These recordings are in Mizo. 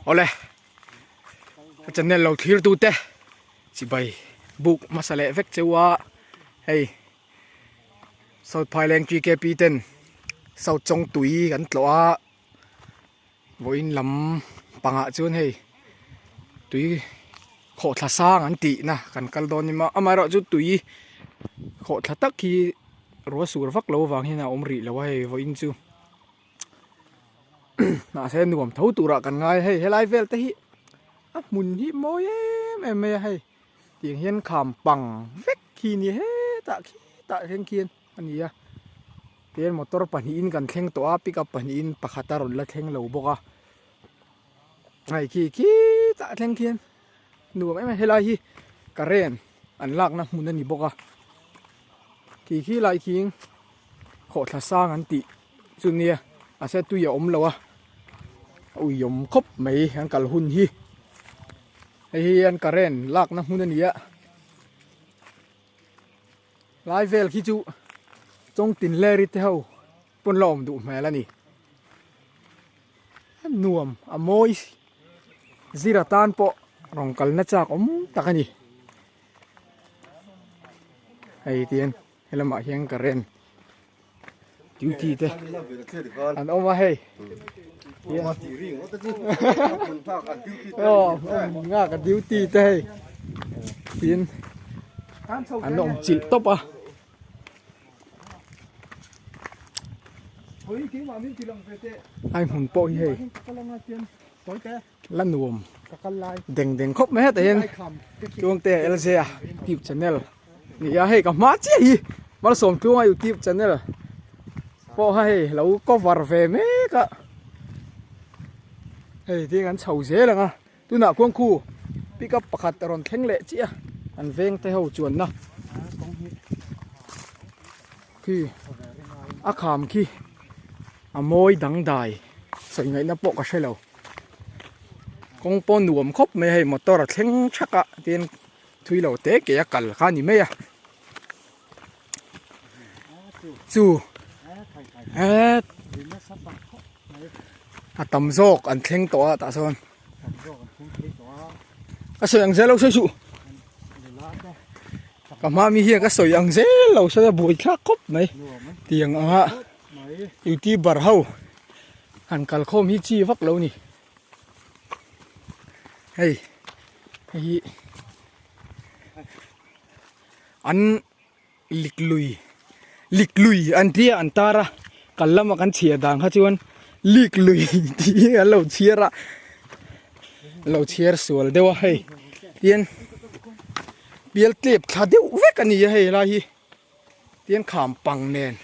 Awle ka channel lo thlir tu te chibai buk hmasa leh vek cheu a hei South Phaileng TKP ten South Chawngtui kan tlawh a. Vawiin lam pangah chuan hei tui khawhthla sang an tih na kan kal dawn a amaherawh chu tui khawhthla tak hi ruah sur vak lo avang hian a awm rih lo a hei vawiin chu mahse nuam tho turah kan ngai a hei helai vel te hi a hmun hi mawi em em mai a hei tiang hian kham pang vek khi a ni hetah khitah thleng khian. A ni a tihian motor pahnihin kan thleng tawh a pickup pahnihin pakhat a rawn la thleng lo bawk a hei khi khitah thleng khian nuam em em helai hi current an lakna hmun a ni bawk a khi khi lai khian khawhthla sang an tih chu nia mahse tui a awm lo a a uiawm khawp mai an kal hun hi hei hi an current lakna hmun a ni a. Lai vel khi chu Chawngtin Larry te ho pawn la awm duh hmel a ni. A nuam a mawi zir atan pawh rawn kalna chak awm tak a ni. Hei tihian helamah hian current duty te an awm a hei. Aw nghak a duty te hei tin an awm chilh tawp a. Ai hmun pawh hi hei la nuam deng deng khawp mai hetah hian Tluangte LJ a tube channel ni a hei ka hma chiah hi Malsawmtluanga youtube channel pawh kha hei lo cover ve mek a hei tiang an chho zel ang a tunah khuan khu pickup pakhat a rawn thleng leh chiah a an veng te ho chuanna khi a kham khi a mawi dangdai sawi ngaihna pawh ka hre lo kawng pawh nuam khawp mai a hei motor a thleng thak a tin thui lo te ke a kal kha a ni mai a chu het a tam zawk an thleng tawh a tah sawn ka sawi ang zel lo sawi suh ka hma mi hian ka sawi ang zel lo sawi a buai thlak khawp mai tiang anga youtuber ho han kal khawm hi chi vak lo ni hei hei hi an lik lui lik lui an tia an tar a kal lama kan chhiar dan kha chuan lik lui tih an lo chhiar a lo chhiar sual deuh a hei tian pial tlep thla deuh vek a ni a hei lai hi tian kham pang nen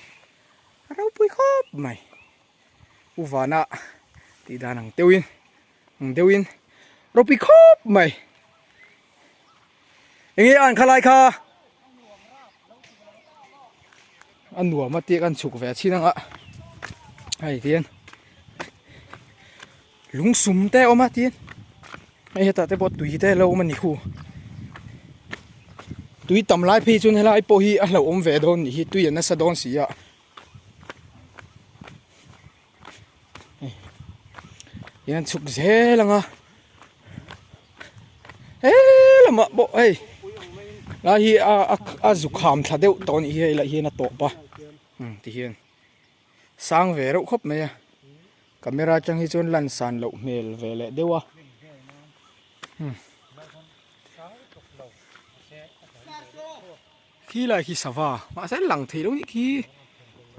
a ropui khawp mai u vana tih dan ang deuhin ang deuhin ropui khawp mai enge an kha lai kha a nuam a tih kan chhuk ve chin anga hei tian lungsum te a awm a tin hei hetah te pawh tui te a lo awm a ni khu tui tam lai phei chuan helai pawh hi a hlauhawm ve dawn nih hi tui a nasa dawn si a. In an chhuk zel ang a he lamah pawh hei lai hi a a zu kham thla deuh tawh a nih hi hei lah hian a tawp a umm ti hian sang ve reuh khawp mai a camera atang hi chuan lan san loh hmel ve leh deuh a umm khi lai khi sava mahse lang thei lo nih khi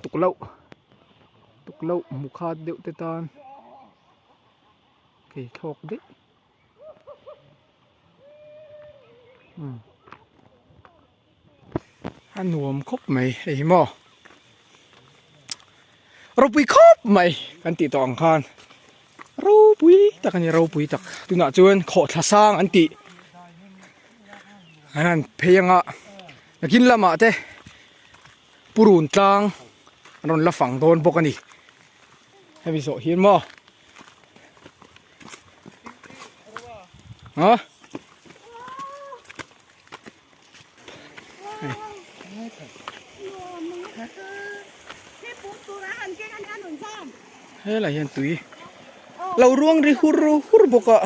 tukloh tukloh hmu khat deuh te tan kei thlawk daih umm a nuam khawp mai hei hi maw ropui khawp mai kan tih tawh ang khan ropui tak a ni ropui tak tunah chuan khawhthla sang an tih an han phei anga nakin lamah te purun tlang an rawn la fang dawn bawk a ni hemi zawh hian maw ha helai hian tui lo ruang ri hur hur bawk a.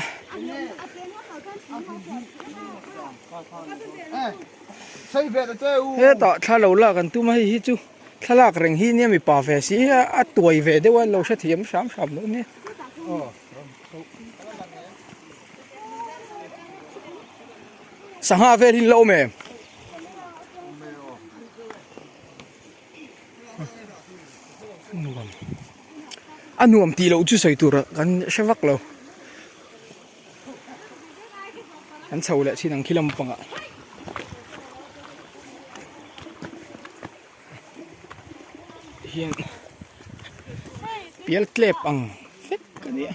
Hetah thla lo lak an tum a hei hi chu thlalak reng hi nia mipa ve si a a tuai ve deuh a lo hrethiam hram hram dawn nia. Sangha vel hi an la awm em? Nuam a nuam tih loh chu sawi tur kan hre vak lo. Kan chho leh thin ang khi lampangah. Hian pial tlep ang vek a nia.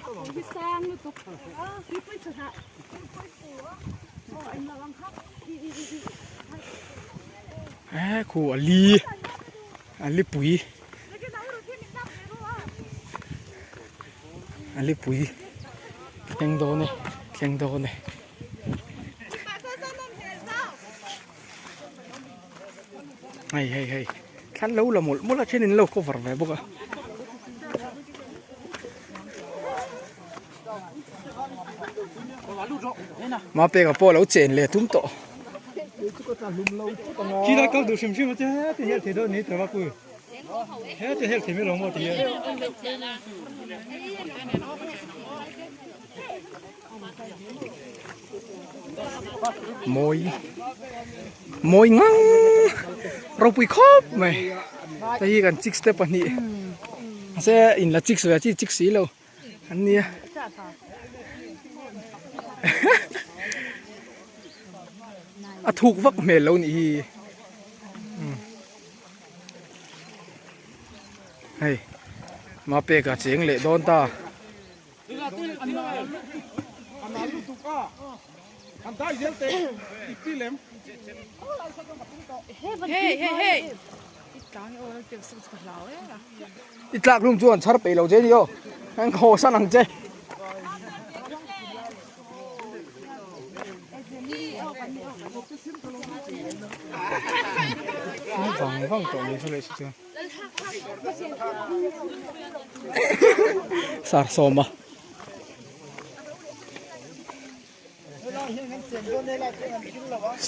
He khu a li a lipui a lipui thleng dawn e thleng dawn e. Hei hei hei thlan lo la mawlh mawlh a then in lo cover ve bawk a. Mapeka pawh lo chen leh tum tawh. Mawi mawi ngang ropui khawp mai hei hi kan chicks te pahnih mahse in la chicks ve chi chicks si lo an nia a thuk vak hmel lo nih hi hei mapeka cheng leh dawn ta. I tlak hlum chu an chhar peih lo che ni aw an khaw san ang che. Vang vang tawh mai chu leh si chuan. Sar sawma.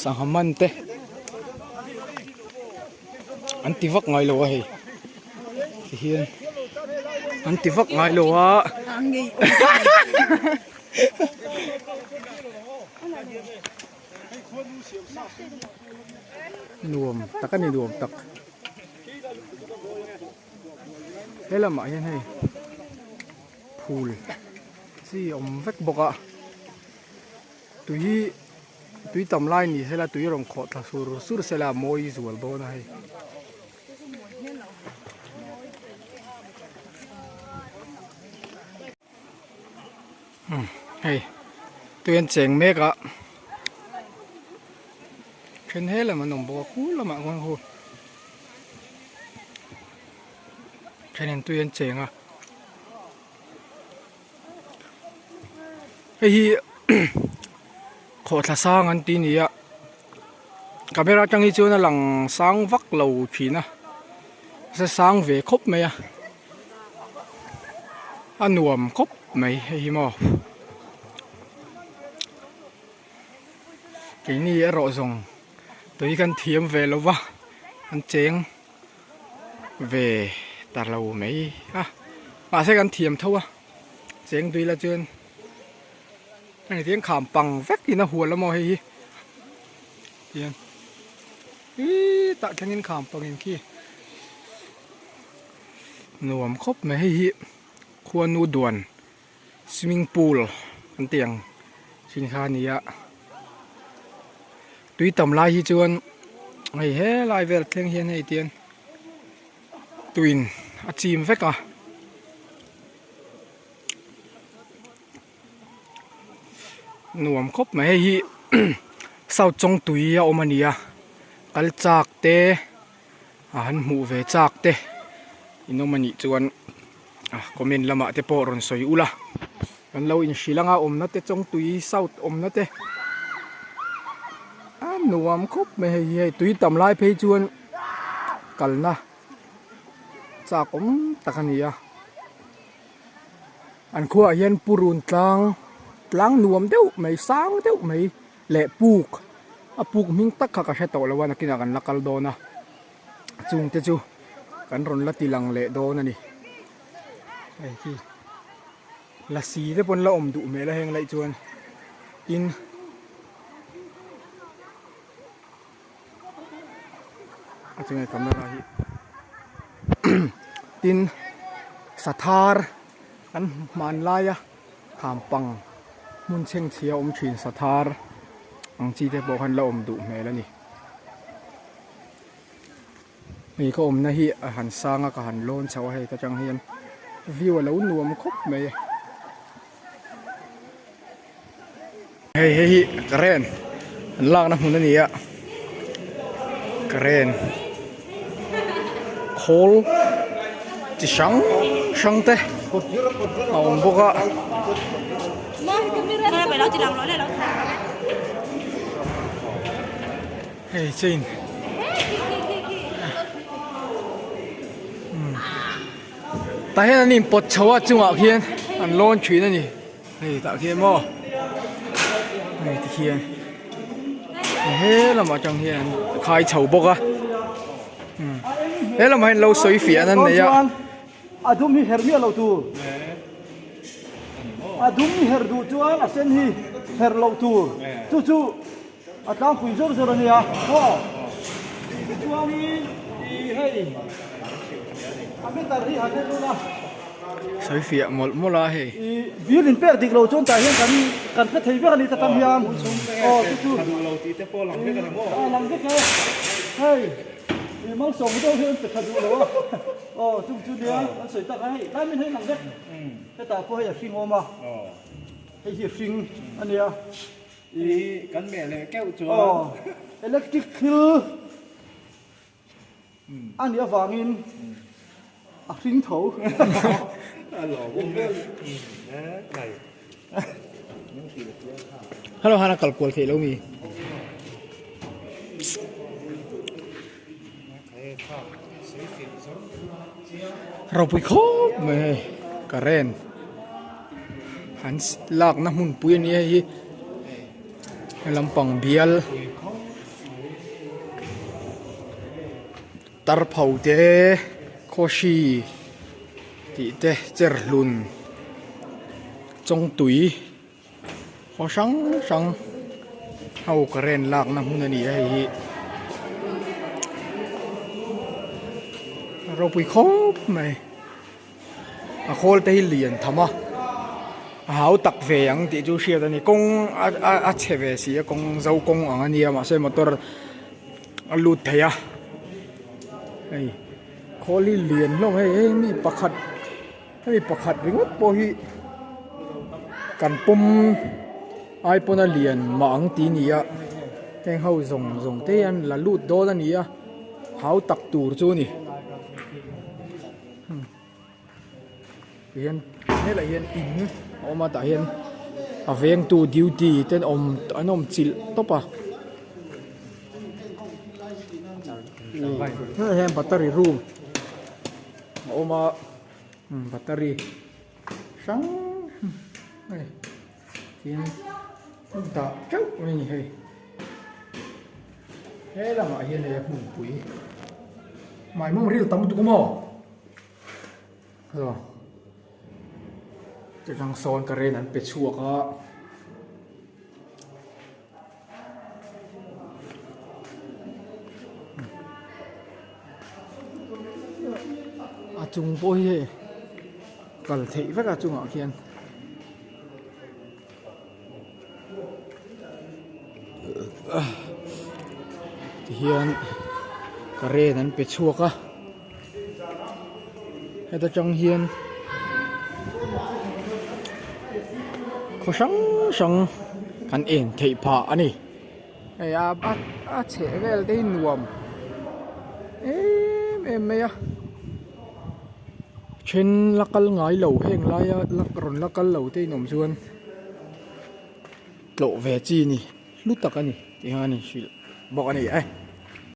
Sangha man te an ti vak ngai lo a hei ti hian an ti vak ngai lo a nuam tak a ni nuam tak. He lamah hian hei phul chi a awm vek bawk a tui tui tam lai ni sela tui rawn khawh thla sur sur sela a mawi zual dawn a hei. Hei tui an cheng mek a then he lam an awm bawk a khu lamah khuan khu thenin tui an cheng a hei hi khawhthla sang an ti a ni a camera atang hi chuan a lang sang vak lo thin a se sang ve khawp mai a. A nuam khawp. mai hei hi maw keini erawh zawng tui kan thiam ve lo va an cheng ve ta lo mai a mahse kan thiam tho a cheng tui la chuan hei tiang kham pang vek in a hual a maw hei hi tiang ihh tah thlengin kham pang in khi nuam khawp mai hei hi khuanu duan swimming pool an tih ang thin kha a ni a tui tam lai hi chuan hei helai vel thleng hian hei tian tuiin a chim vek a. Nuam khawp mai hei hi south chawngtui a awm a ni a kal chak te a han hmuh ve chak te in awm a nih chuan comment lamah te pawh rawn sawi ula kan lo inhrilh anga awmna te chawngtui south awmna te a nuam khawp mai hei hi hei tui tam lai phei chuan kalna chak awm tak a ni a. An khuaah hian purun tlang tlang nuam deuh mai sang deuh mai leh puk a puk hming tak kha ka hre tawh lo a nakinah kan la kal dawn a chung te chu kan rawn la ti lang leh dawn a ni hei khi lasi te pawn la awm duh hmel a heng laih chuan tin a chunga camera hi tin sathar an hmanlai a khampang hmun chhengchhia awm thin sathar ang chi te pawh khan la awm duh hmel a ni hei ka awmna hi a han sang a ka han lawn chho a hei ta tang hian view a lo nuam khawp mai a. Hei hei hi current an lakna hmun a ni a current khawl chi hrang hrang te a awm bawk a. Hei chain tah hian an inpawt chho a chungah khian an lawn thin a ni. Hei tah khian maw hei ti khian he lamah atang hian an khai chho bawk a he lamah hian lo sawi fiah an nei a. A dum hi her miah lo tur a dum hi her duh chuan a sen hi her loh tur chu chu a tlangpui zawr zawr a nia aw tichuanin ih hei a meter hi han en dawn a. Sawi fiah mawlh mawlh a hei. Ih bill in pek dik lo chuan tah hian kan kan hre thei vek a ni ta tam hian aw chu chu tha duh lo tih te pawh lang vek a ni maw? A lang vek e hei ih malsawm deuh hian pe tha duh lo a aw chung chu nia an sawi tak a hei lai min hei lang vek hetah pawh hei a hring awm a hei hi a hring a nia. Ih kan meh leh keuh chuan. Aw electric thil a nih avangin a hring tho. A lawm e. Ngai. Hello hana kal kual theih lo mi. Ropui khawp mai hei current an lakna hmunpui a ni hei hi lampang bial tarpho te khawhri tih te cherhlun chawngtui. Khaw hrang hrang ho current lakna hmun a ni a hei hi a ropui khawp mai a khawl te hi lian tham a a hau tak ve ang tih chu hriat a ni kawng a chhe ve si a kawng zo kawng ang a nia mahse motor a lut thei a hei khawl hi lian hlawm hei hei mi pakhat. Hemi pakhat ringawt pawh hi kan pawm ai pawn a lian mah ang tih a ni a heng ho zawng zawng te hian la lut dawn a ni a hau tak tur chu a ni tihian helai hian in a awm a tah hian a vengtu duty te an awm an awm chilh tawp a helai hian battery room a awm a battery hrang. Hei tin dah teuh mai a ni hei. He lamah hian hei a hmunpui maimawm ril tam lutuk a maw? Aw chutang sawn current an pe chhuak a. A chung pawh hi hei kal theih vek a chungah khian tihian current an pe chhuak a heta tang hian khaw hrang hrang kan en theih phah a ni. Hei a a chheh vel te hi nuam em em mai a then la kal ngai lo heng laia la rawn la kal lo te in awm chuan tlawh ve chi a ni hlu tak a ni tih kha a ni hrilh bawk a ni e.